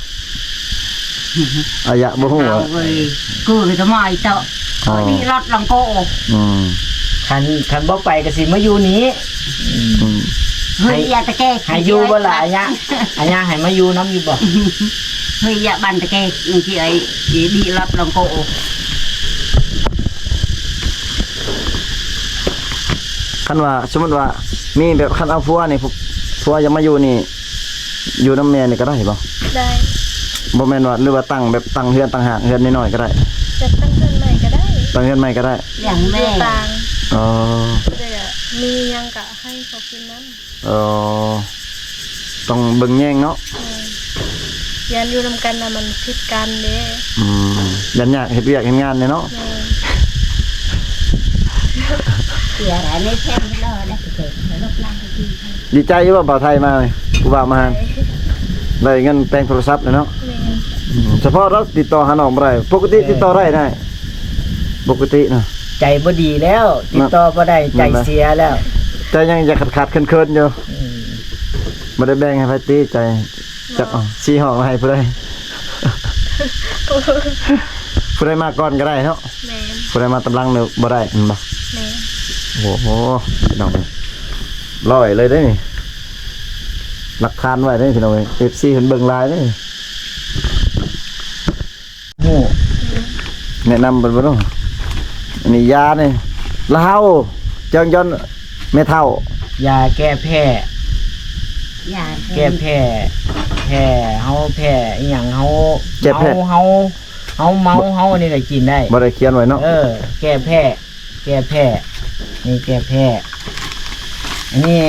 ອາຍະບໍ່ຮູ້. ເອົາເວີຍ ກູກໍມາອີກເຕາະ ອໍ ດີລັດລັງໂກ. ອືມ ຄັນ ຄັນບໍ່ໄປກໍຊິມາຢູ່ນີ້. ອືມ ເຮີຍ ໃຫ້ ຢ່າຕະແກ ໃຫ້ຢູ່ບໍ່ລະ ອາຍະ ອາຍະໃຫ້ມາຢູ່ນຳຢູ່ບໍ່? ເຮີຍ ຢ່າບັນຕະແກ ທີ່ໄອ້ດີລັດລັງໂກ. ຄັນວ່າ ສົມມຸດວ່າມີແບບ ຄັນເອົາຜົວນີ້ ຜົວຢາກມາຢູ່ນີ້ ຢູ່ນຳແມ່ນີ້ກໍໄດ້ບໍ່? ໄດ້. ບໍ່ແມ່ນວ່າ ຫຼືວ່າຕັ້ງແບບ ຕັ້ງເຮືອນຕ່າງຫາກ ເຮືອນນ້ອຍໆກໍໄດ້? ແບບຕັ້ງເຮືອນໃໝ່ກໍໄດ້. ຕັ້ງເຮືອນໃໝ່ກໍໄດ້. ຢ່າງແມ່ ຢູ່ຕ່າງ. ອໍ ແຕ່ວ່າມີຫຍັງກໍໃຫ້ເຂົາກິນນຳ. ອໍ ຕ້ອງເບິ່ງແຍງເນາະ. ແມ່ນ. ຢ້ານຢູ່ນຳກັນນະມັນຜິດກັນເດ້. ອືມ ຢ້ານຍາກເຮັດວຽກເຮັດງານເດ້ເນາະ. ແມ່ນ. ເສຍຫຼາຍໃນແພງເລີຍນະ ເສຍລົບລ້າງທີ່. ດີໃຈຢູ່ບໍ່ ບ່າວໄທມານີ້ ຜູ້ບ່າວມາຫາ? ດີໃຈ. ໄດ້ເງິນແປງໂທລະສັບແລ້ວເນາະ. ແມ່ນ. ອືມ ສະເພາະເຮົາຕິດຕໍ່ຫານ້ອງບໍ່ໄດ້. ປົກກະຕິ ເອີ ຕິດຕໍ່ໄດ້ນະ ປົກກະຕິນະ. ໃຈບໍ່ດີແລ້ວ ຕິດຕໍ່ບໍ່ໄດ້ ເນາະ. ໃຈເສຍແລ້ວ ໃຈຍັງຢາກຂາດໆເຂີນໆຢູ່. ອືມ ບໍ່ໄດ້ແບ່ງໃຫ້ໃຜຕິໃຈ. ບໍ່. ຈັກເອົາສີ່ຫ້ອງໃຫ້ຜູ້ໃດ? ຜູ້ໃດມາກ່ອນກໍໄດ້ເນາະ. ແມ່ນ. ຜູ້ໃດມາຕາມຫຼັງນີ້ບໍ່ໄດ້ແມ່ນບໍ່? ແມ່ນ. ໂອ້ໂຫ ພີ່ນ້ອງເອີຍ ຮ້ອຍເລີຍເດ້ນີ້ ຫຼັກຖານໄວ້ເດ້ພີ່ນ້ອງເອີຍ ເອັຟຊີເພິ່ນເບິ່ງຫຼາຍເດ້. ຮູ້ ແນະນຳເພິ່ນບໍ່ເນາະ? ອັນນີ້ຢານີ້ ລາວ ຈອງຢອນແມ່ເຖົ້າ ຢາແກ້ແພ້ ຢາແກ້ແພ້ ແພ້ເຮົາ ແພ້ອີ່ຫຍັງ ເຮົາ ແກ້ແພ້ ເຮົາ ເຮົາ ເຮົາເມົາ ເຮົາອັນນີ້ກໍກິນໄດ້. ບໍ່ໄດ້ຂຽນໄວ້ເນາະ. ເອີ ແກ້ແພ້ ແກ້ແພ້ ນີ້ແກ້ແພ້ ອັນນີ້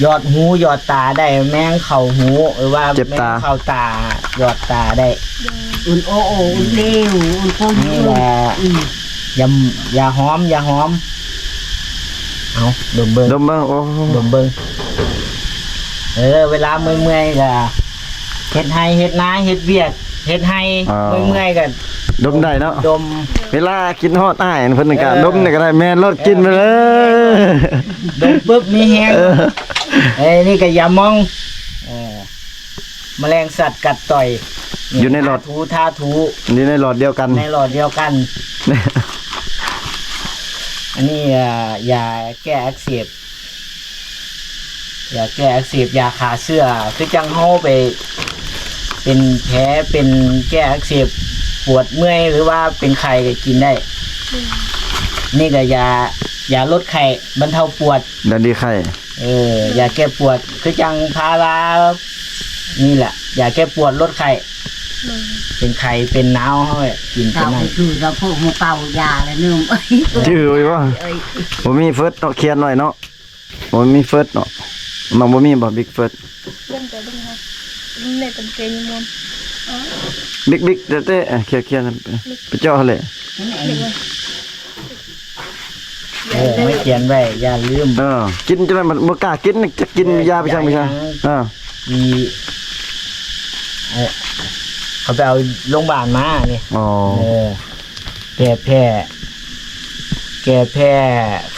ຢອດຫູຢອດຕາໄດ້ ແມງເຂົ້າຫູ ຫຼືວ່າ ເຈັບຕາ ແມງເຂົ້າຕາ ຢອດຕາໄດ້. ໂດຍ ອຸ່ນໂອໂອ ອຸ່ນເລວ ອຸ່ນໂຄ ນີ້ແຫຼະ ອືມ ຢາ ຢາຫອມ ຢາຫອມ. ເອົາ ດົມເບິ່ງ ດົມເບິ່ງ ໂອ້ ດົມເບິ່ງ. ເອີ ເວລາເມື່ອຍໆ ກະເຮັດໄຮ່ເຮັດນາ ເຮັດວຽກເຮັດໄຮ່ ເອີ ເມື່ອຍໆ ກະດົມໄດ້ເນາະ ດົມ. ເວລາຄິດຮອດອ້າຍເພິ່ນກະ ເອີ ດົມນີ້ກະໄດ້ ແມ່ນໂລດ ກິນໄປເລີຍ ດົມປຶບມີແຮງ. ເອີ ເອີ ນີ້ກະຢາໝອງ ເອີ ມະແລງສັດກັດຕ່ອຍ ຢູ່ໃນຫຼອດ ທາຖູ ທາຖູ ຢູ່ໃນຫຼອດດຽວກັນ ໃນຫຼອດດຽວກັນ. ອັນນີ້ ເອີ ຢາແກ້ອັກເສບ ຢາແກ້ອັກເສບ ຢາຂ້າເຊື້ອ ຄືຈັ່ງເຮົາໄປເປັນແຜ ເປັນແກ້ອັກເສບ ປວດເມື່ອຍ ຫຼືວ່າເປັນໄຂ້ກະກິນໄດ້. ອືມ ນີ້ກະຢາ ຢາລົດໄຂ້ ບັນເທົາປວດ ດາດີໄຂ້. ເອີ ຢາແກ້ປວດ ຄືຈັ່ງພາລາ ນີ້ແຫຼະ ຢາແກ້ປວດລົດໄຂ້. ໂດຍ ເປັນໄຂ້ເປັນໜາວ ເຮົາກິນຕົວນັ້ນ ເຈົ້າໄປຖືລະພວກໝູ່ເກົ່າຢາລະໜຶ່ງ ຈື່ຢູ່ບໍ່? ເອີຍ ບໍ່ມີເຟີດເນາະ ຂຽນໄວ້ເນາະ ບໍ່ມີເຟີດເນາະ. ນ້ອງບໍ່ມີບໍ່ ບິກເຟີດ? ເບິ່ງແຕ່ເບິ່ງເຮົາ ເບິ່ງແດ່ແຕ່ບໍ່ເຄີຍມີມ່ວນ ບິກໆ ແຕ່ໆ ຂຽນໆ ໄປເຈາະຫັ້ນແຫຼະ. ເອີ ມາຂຽນໄວ້ ຢ່າລືມ. ເອີ ກິນຈົນບໍ່ ບໍ່ກ້າກິນ ຈະກິນ ເອີ ຢາໄປຈັ່ງ ຢາໄປຈັ່ງ ເອີ ອີ ເອີ ເຂົາໄປເອົາໂລງບານມານີ້. ອໍ ເອີ ແກ້ແພ້ ແກ້ແພ້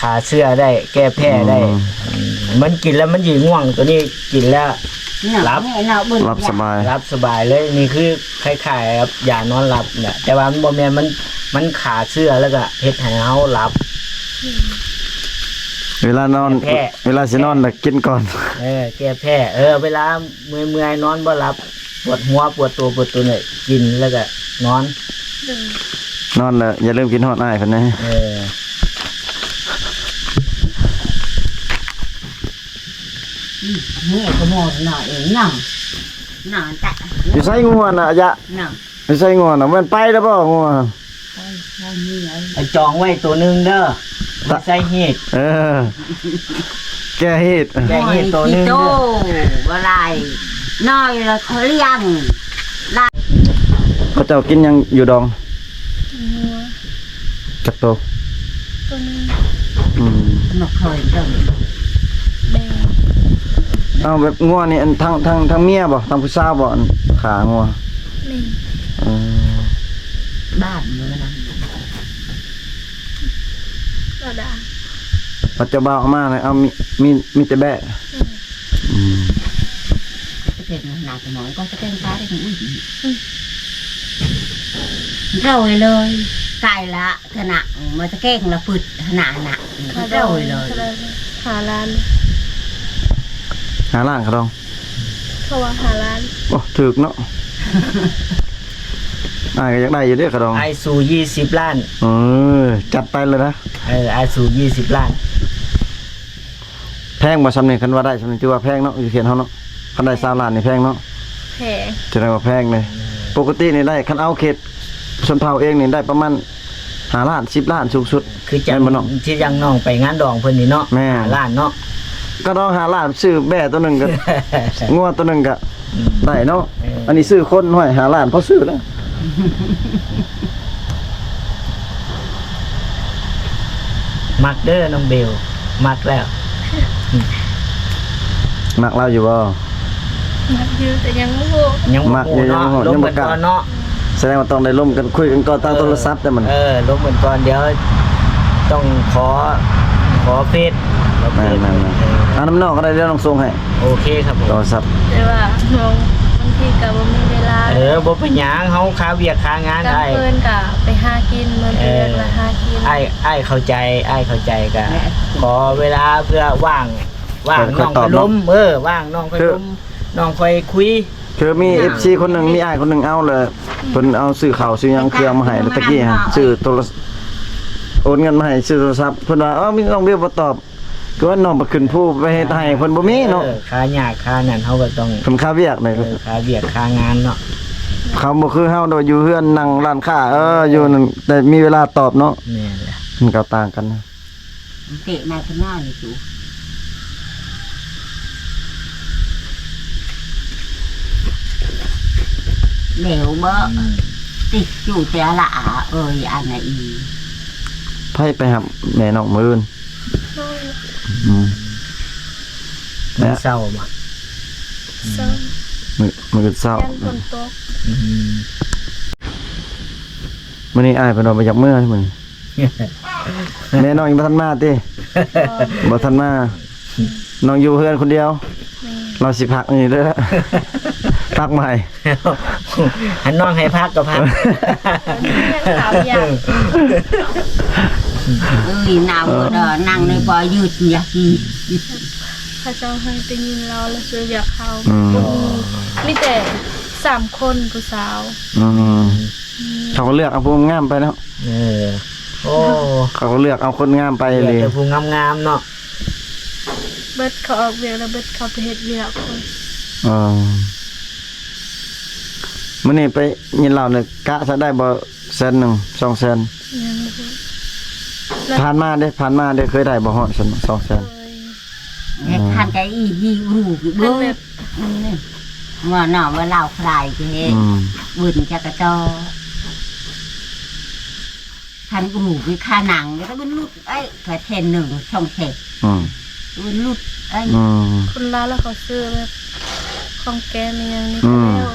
ຂ້າເຊື້ອໄດ້ ແກ້ແພ້ໄດ້. ອືມ ອືມ ມັນກິນແລ້ວມັນຊິງ່ວງ ໂຕນີ້ກິນແລ້ວ ຫຼັບ ຫຼັບສະບາຍ ຫຼັບສະບາຍເລີຍ. ນີ້ຄືຄ້າຍໆກັບຢານອນຫຼັບແຫຼະ ແຕ່ວ່າມັນບໍ່ແມ່ນ ມັນ ມັນຂ້າເຊື້ອ ແລ້ວກະເຮັດໃຫ້ເຮົາຫຼັບ. ເວລານອນ ແກ້ແພ້ ເວລາຊິນອນລະກິນກ່ອນ. ເອີ ແກ້ແພ້ ເອີ ເວລາເມື່ອຍໆ ນອນບໍ່ຫຼັບ ປວດຫົວ ປວດໂຕ ປວດໂຕນີ້ ກິນແລ້ວກະນອນ. ໂດຍ ນອນແລ້ວຢ່າລືມຄິດຮອດອ້າຍເພິ່ນເດີ. ເອີ ອືມ ເມື່ອຍກະໝໍໜ້ອຍເອງນະ ນອນຕະ ຢູ່ໃສງົວນະ ອາຍະ ນະ ຢູ່ໃສງົວນະ? ແມ່ນໄປແລ້ວບໍ່ງົວ? ໄປ ໄປ ໄປຈອງໄວ້ໂຕໜຶ່ງເດີ ຕະ ໃສ່ຮີດ. ເອີ ແກ້ຮີດ ແກ້ຮີດໂຕໜຶ່ງເດີ ບໍ່ຫຼາຍ ນ້ອຍລະເຂົາລ້ຽງຫຼາຍ. ເຂົາເຈົ້າກິນຫຍັງຢູ່ດອງ? ງົວ. ຈັກໂຕ? ໂຕໜຶ່ງ. ອືມ ມາຄອຍເບິ່ງ. ແມ່ນ. ເອົາ ແບບງົວນີ້ ອັນ ທັງ ທັງ ທັງເມຍບໍ່? ທັງຜູ້ສາວບໍ່? ອັນ ຂາງົວ. ແມ່ນ. ເອີ ບ້ານຢູ່ນັ້ນ ລາວດ່າ ເອົາເຈົ້າບ່າວອອກມາແລ້ວ ເອົາ ມີ ມີ ມີແຕ່ແບ້. ອືມ ອືມ ຈະເປັນໜ້າສະໝອງ ກໍຈະເປັນຕາໄດ້ ອືມ ເຈົ້າເລີຍ ກາຍລະ ທະນະ ມາຕະແກງລະປຶດ ທະນະນະ ເຈົ້າເລີຍ ຫ້າລ້ານ ຫ້າລ້ານ ຄ່າດອງ ເຂົາວ່າຫ້າລ້ານ. ໂອ້ ຖືກເນາະ ອ້າຍກະຢາກໄດ້ຢູ່ເດ້ຄ່າດອງ ອ້າຍສູ້ ຊາວຫ້າລ້ານ. ເອີ ຈັດໄປເລີຍນະ. ເອີ ອ້າຍສູ້ ຊາວຫ້າລ້ານ. ແພງບໍ່ຊ່ຳນີ້? ຄັນວ່າໄດ້ຊ່ຳນີ້ຖືວ່າແພງເນາະ ຢູ່ເຂດເຮົາເນາະ. ຄັນໄດ້ຊາວລ້ານນີ້ແພງເນາະ. ແພງ. ສະແດງວ່າແພງເລີຍ. ອືມ ປົກກະຕິນີ້ໄດ້ ຄັນເອົາເຂດຊົນເຜົ່າເອງນີ້ໄດ້ປະມານຫ້າລ້ານ ສິບລ້ານສູງສຸດ. ຄືຈັ່ງ ແມ່ນບໍ່ນ້ອງ? ທີ່ຈັ່ງນ້ອງໄປງານດອງເພິ່ນນີ້ເນາະ. ແມ່ນ. ຫ້າລ້ານເນາະ. ກະດອງຫ້າລ້ານ ຊື້ແບ້ໂຕໜຶ່ງກະ ງົວໂຕໜຶ່ງກະ ອືມ ໄດ້ເນາະ. ເອີ ອັນນີ້ຊື້ຄົນ ຫ້ອຍ ຫ້າລ້ານ ພໍຊື້ແລ້ວ. ມັກເດີນ້ອງເບວ ມັກແລ້ວ. ມັກລາວຢູ່ບໍ່? ມັກຢູ່ ແຕ່ຍັງບໍ່ຮູ້ ຍັງບໍ່ຮູ້ເນາະ. ລົມກັນກ່ອນເນາະ. ສະແດງວ່າຕ້ອງໄດ້ລົມກັນ ຄຸຍກັນກ່ອນທາງໂທລະສັບເດ້ມັນ. ເອີ ລົມກັນກ່ອນ ດຽວຕ້ອງຂໍ ຂໍເຟສ. ແມ່ນໆໆ. ເອີ ເອົານຳນ້ອງກະໄດ້ ດຽວນ້ອງສົ່ງໃຫ້. ໂອເຄຄັບຜົມ. ໂທລະສັບ ແຕ່ວ່ານ້ອງບາງທີກະບໍ່ມີເວລາ. ເອີ ບໍ່ເປັນຫຍັງ ເຮົາຄາວຽກຄາງານໄດ້. ກາງຄືນກະໄປຫາກິນ ມື້ເດືອນລະຫາກິນ. ອ້າຍ ອ້າຍເຂົ້າໃຈ ອ້າຍເຂົ້າໃຈ. ກະຂໍເວລາເພື່ອວ່າງ ວ່າງນ້ອງຄ່ອຍລົມ. ເອີ ວ່າງນ້ອງຄ່ອຍລົມ ນ້ອງຄ່ອຍຄຸຍ. ຄືມີເອັຟຊີຄົນໜຶ່ງ ມີອ້າຍຄົນໜຶ່ງເອົາເລີຍ ເພິ່ນເອົາຊື້ເຂົ້າຊື້ຫຍັງເຄື່ອງມາໃຫ້ ແລ້ວຕະກີ້ຊື້ໂທລະ ໂອນເງິນມາໃຫ້ຊື້ໂທລະສັບ. ເພິ່ນວ່າ ເອີ ມີນ້ອງເບວບໍ່ຕອບ ຄືວ່ານ້ອງໄປຂຶ້ນພູໄປເຮັດໄຮ່ ເພິ່ນບໍ່ມີເນາະ. ເອີ ຄາຍາກຄານັ້ນ ເຮົາກະຕ້ອງ ເພິ່ນຄາວຽກເດ້. ເອີ ຄາວຽກຄາງານເນາະ. ເຂົາບໍ່ຄືເຮົາດອກ ຢູ່ເຮືອນນັ່ງຮ້ານຄ້າ ເອີ ຢູ່ນັ້ນ ແຕ່ມີເວລາຕອບເນາະ. ແມ່ນແຫຼະ ມັນກະຕ່າງກັນ. ເຕະມາເພິ່ນວ່ານີ້ຕູ. ແລ້ວບໍ່ ອືມ ຕິດຢູ່ແຕ່ລະອາເອີຍ ອັນນະອີ ໃຜໄປຮັບແມ່ນ້ອງມື້ອື່ນ? ນ້ອງ ອືມ ມື້ເຊົ້າບໍ່? ເຊົ້າ ມື້ ມື້ອື່ນເຊົ້າ ຢ້ານຝົນຕົກ ອືມ ມື້ນີ້ອ້າຍເພິ່ນວ່າບໍ່ຢາກເມືອມື້ນີ້ ແມ່ນ້ອງຍັງບໍ່ທັນມາຕິ? ບໍ່ ບໍ່ທັນມາ ນ້ອງຢູ່ເຮືອນຄົນດຽວ ແມ່ນ ລາວຊິພັກນີ້ເດີ ພັກໃໝ່ ອັນນ້ອງໃຫ້ພັກກໍພັກ ເອີຍ ໜາວເດີ ນັ່ງໃນບໍ່ຍືດຢາກກີ ເຂົາເຈົ້າໃຫ້ໄປຍິນເຫຼົ້າແລ້ວຊື້ຢາເຂົ້າ ອືມ ບໍ່ມີ ມີແຕ່ສາມຄົນຜູ້ສາວ ອືມ ອືມ ເຂົາກໍເລືອກເອົາຜູ້ງາມໄປເນາະ ເອີ ໂອ້ ເຂົາກໍເລືອກເອົາຄົນງາມໄປເລີຍ ເລືອກແຕ່ຜູ້ງາມໆເນາະ ເບິດເຂົາອອກວຽກແລ້ວ ເບິດເຂົາໄປເຮັດວຽກພຸ້ນ ເອີ ມື້ນີ້ໄປຍິນເລົ່ານີ້ ກະຈະໄດ້ບໍ່ແສນໜຶ່ງ ສອງແສນ? ຍັງບໍ່ຮູ້ ຜ່ານມາເດ້ ຜ່ານມາເດ້ ເຄີຍໄດ້ບໍ່ຮອດສອງແສນ? ເອີຍ ເຮັດທັນແຕ່ອີ່ຮີຮູ້ເບິ່ງ ວ່າໜໍ່ວ່າລາວຄລາຍເດ້ ອືມ ເບິ່ງຈັກກະຈໍ ທັນຮູ້ຄືຂາໜັງ ແລ້ວກໍເບິ່ງລຸດ ເອີຍ ກະແສນໜຶ່ງ ສອງແສນ ອືມ ເບິ່ງລຸດ ເອີຍ ອືມ ຄົນລາວລະເຂົາຊື້ແບບ ຂອງແກມອີ່ຫຍັງນີ້ ອືມ ກໍ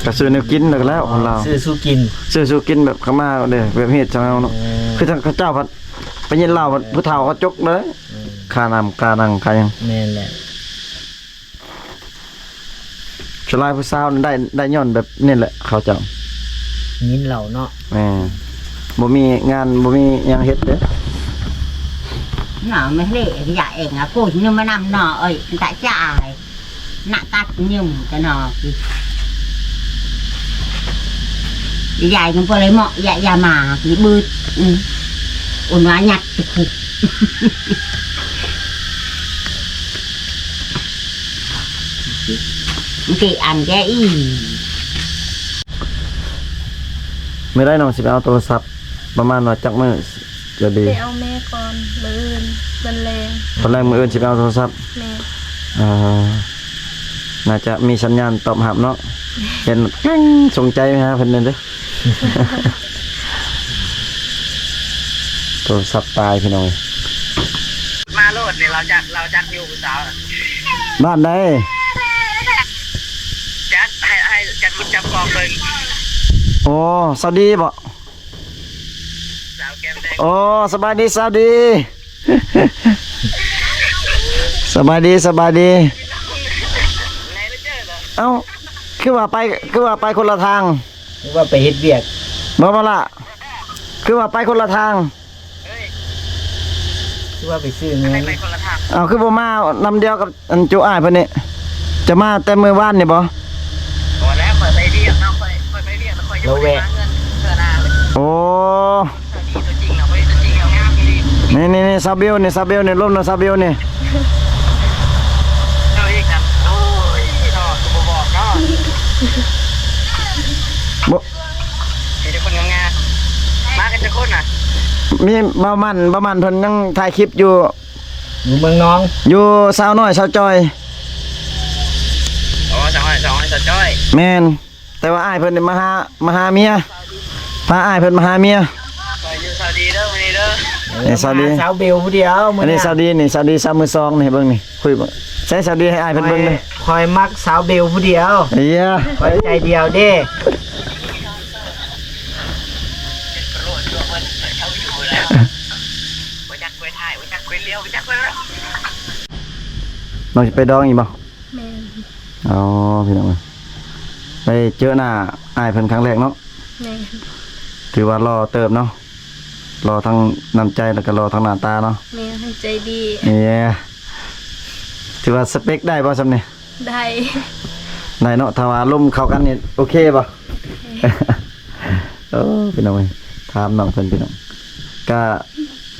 ແລ້ວ ກໍຊື້ແນວກິນແລ້ວກໍແລ້ວ ຄົນລາວ ຊື້ສູ່ກິນ ຊື້ສູ່ກິນແບບເຂົ້າມາເດ້ ແບບເຮັດຈັ່ງເຮົາເນາະ ເອີ ຄືທາງເຂົາເຈົ້າພັດ ໄປຍິນລາວ ເອີ ຜູ້ເຖົ້າເຂົາຈົກເດ້ ເອີ ຄ່ານ້ຳຄ່າໜັງຄ່າຫຍັງ ແມ່ນແຫຼະ ສ່ວນຫຼາຍຜູ້ສາວນັ້ນໄດ້ ໄດ້ຍ້ອນແບບນີ້ແຫຼະ ເຂົາເຈົ້າ ຍິນເລົ່າເນາະ ແມ່ນ ບໍ່ມີງານ ບໍ່ມີຫຍັງເຮັດເດ້ ໜາວແມ່ເລຍ ຢາເອງອະ ໂກຍເງິນມານຳໜໍ່ເອີຍ ຕາຈາຍ ໜ້າຕັດຍືມຕະໜໍ່ ຢາຍກັນບໍ່ເລີຍເໝາະ ຢາ ຢາມາ ບີບືດ ອື ອົນວ່າຍັດ ເກອັນແກອີ ມື້ໃດນ້ອງຊິໄປເອົາໂທລະສັບ ປະມານວ່າຈັກມື້ ຈະດີ? ໄປເອົາແມ່ກ່ອນ ມື້ອື່ນ ຕອນແລງ ຕອນແລງມື້ອື່ນຊິໄປເອົາໂທລະສັບ ແມ່ນ ເອີ ໜ້າຈະມີສັນຍານຕອບຮັບເນາະ ເຫັນແກ້ງສົ່ງໃຈໄປຫາເພິ່ນແດ່ເດີ. ໂທລະສັບຕາຍພີ່ນ້ອງເອີຍ ມາໂລດນີ້ ລາວຈັກ ລາວຈັກຢູ່ຜູ້ສາວ ບ້ານໃດ? ຈັກ ໃຫ້ ໃຫ້ຈັກ ຈັບກອງເບິ່ງ ໂອ້ ສາວດີບໍ? ສາວແກ້ມແດງ ໂອ້ ສະບາຍດີ ສາວດີ ສະບາຍດີ ສະບາຍດີ ເອົ້າ ຄືວ່າໄປ ຄືວ່າໄປຄົນລະທາງ? ຫຼືວ່າໄປເຮັດວຽກ? ບໍ່ ບໍ່ລະ ຄືວ່າໄປຄົນລະທາງ? ຄືວ່າໄປຊື້ເງິນ? ເອົ້າ ຄືບໍ່ມານຳດຽວກັບອັນຈຸອ້າຍເພິ່ນນີ້? ຈະມາແຕ່ມື້ວານນີ້ບໍ? ບໍ່ແລ້ວ ຂ້ອຍໄປວຽກເນາະ ຂ້ອຍ ຂ້ອຍໄປວຽກແລ້ວຂ້ອຍຍັງບໍ່ໄດ້ມາເຮືອນເທື່ອນາເລີຍ ໂອ້ ນີ້ ນີ້ ນີ້ ສາວບິວນີ້ ສາວບິວນີ້ ລົມນຳສາວບິວນີ້ ເຈົ້າອີກຫັ້ນ ໂອ້ຍເນາະ ຄືບໍ່ບອກເນາະ ບໍ່ ມີແຕ່ຄົນງາມໆ ມາກັນຈັກຄົນນະ? ມີບ່າວໝັ້ນ ບ່າວໝັ້ນເພິ່ນຍັງຖ່າຍຄລິບຢູ່ ຢູ່ເມືອງນອງ ຢູ່ສາວນ້ອຍສາວຈອຍ ອໍ ສາວນ້ອຍ ສາວນ້ອຍສາວຈອຍ ແມ່ນ ແຕ່ວ່າອ້າຍເພິ່ນນີ້ມາຫາ ມາຫາເມຍ ພາອ້າຍເພິ່ນມາຫາເມຍ ຂ້ອຍຢູ່ສາວດີເດີມື້ນີ້ເດີ ນີ້ສາວດີ ສາວເບວຜູ້ດຽວ ອັນນີ້ສາວດີນີ້ ສາວດີສາວມືສອງນີ້ ເບິ່ງນີ້ ຄຸຍເບິ່ງ ໃສ່ສາວດີໃຫ້ອ້າຍເພິ່ນເບິ່ງເດີ ຂ້ອຍມັກສາວເບວຜູ້ດຽວ ເອີຍ ຂ້ອຍໃຈດຽວເດ້ ບໍ່ຈັກກວຍທ້າຍ ບໍ່ຈັກກວຍລ້ຽວ ບໍ່ຈັກກວຍຫຼັງ ນ້ອງຊິໄປດອງອີກບໍ່? ແມ່ນ ອໍ ພີ່ນ້ອງເອີຍ ໄດ້ເຈີໜ້າອ້າຍເພິ່ນຄັ້ງແລກເນາະ ແມ່ນ ຖືວ່າຫຼໍ່ເຕີບເນາະ ຫຼໍ່ທັງນ້ຳໃຈ ແລ້ວກໍຫຼໍ່ທັງໜ້າຕາເນາະ ແມ່ນ ໃຈດີ ເອີ ຖືວ່າສະເປັກໄດ້ບໍ່ຊ່ຳນີ້? ໄດ້ ໄດ້ເນາະ ຖ້າວ່າລົມເຂົ້າກັນນີ້ໂອເຄບໍ່? ເອີ ພີ່ນ້ອງເອີຍ ຖາມນ້ອງເພິ່ນພີ່ນ້ອງ ກະ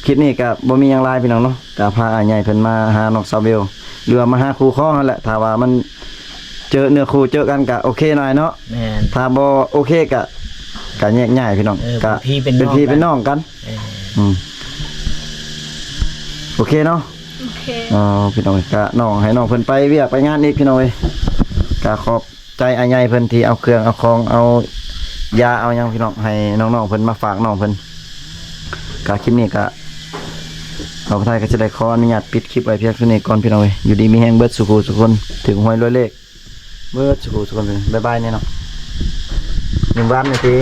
ຄລິບນີ້ກະບໍ່ມີຫຍັງຫຼາຍພີ່ນ້ອງເນາະ ກະພາອ້າຍໃຫຍ່ເພິ່ນມາຫານ້ອງສາວເບວ ຫຼືວ່າມາຫາຄູ່ຄອງຫັ້ນແຫຼະ ຖ້າວ່າມັນເຈີເນື້ອຄູ່ເຈີກັນກະໂອເຄໜ້ອຍເນາະ ແມ່ນ ຖ້າບໍ່ໂອເຄກະ ກະແຍກຍ້າຍພີ່ນ້ອງ ເອີ ກະເປັນພີ່ເປັນນ້ອງກັນ ເປັນພີ່ເປັນນ້ອງກັນ ເອີ ອືມ ໂອເຄເນາະ ໂອເຄ ອໍ ພີ່ນ້ອງເອີຍ ກະນ້ອງ ໃຫ້ນ້ອງເພິ່ນໄປວຽກໄປງານອີກພີ່ນ້ອງເອີຍ ກະຂອບ ໃຈອ້າຍໃຫຍ່ເພິ່ນທີ່ເອົາເຄື່ອງເອົາຂອງ ເອົາຢາເອົາຫຍັງພີ່ນ້ອງ ໃຫ້ນ້ອງໆເພິ່ນມາຝາກນ້ອງເພິ່ນ. ກະຄລິບນີ້ກະ ບ່າວໄທກໍຈະໄດ້ຂໍອະນຸຍາດປິດຄລິບໄວ້ພຽງເທົ່ານີ້ກ່ອນພີ່ນ້ອງເອີຍ. ຢູ່ດີມີແຮງເບິດສູ່ຜູ້ສູ່ຄົນ ຖືກຫວຍລວຍເລກເບິດສູ່ຜູ້ສູ່ຄົນ. ບາຍບາຍແນ່ເນາະ ຍິ້ມຫວານແນ່ຕິ.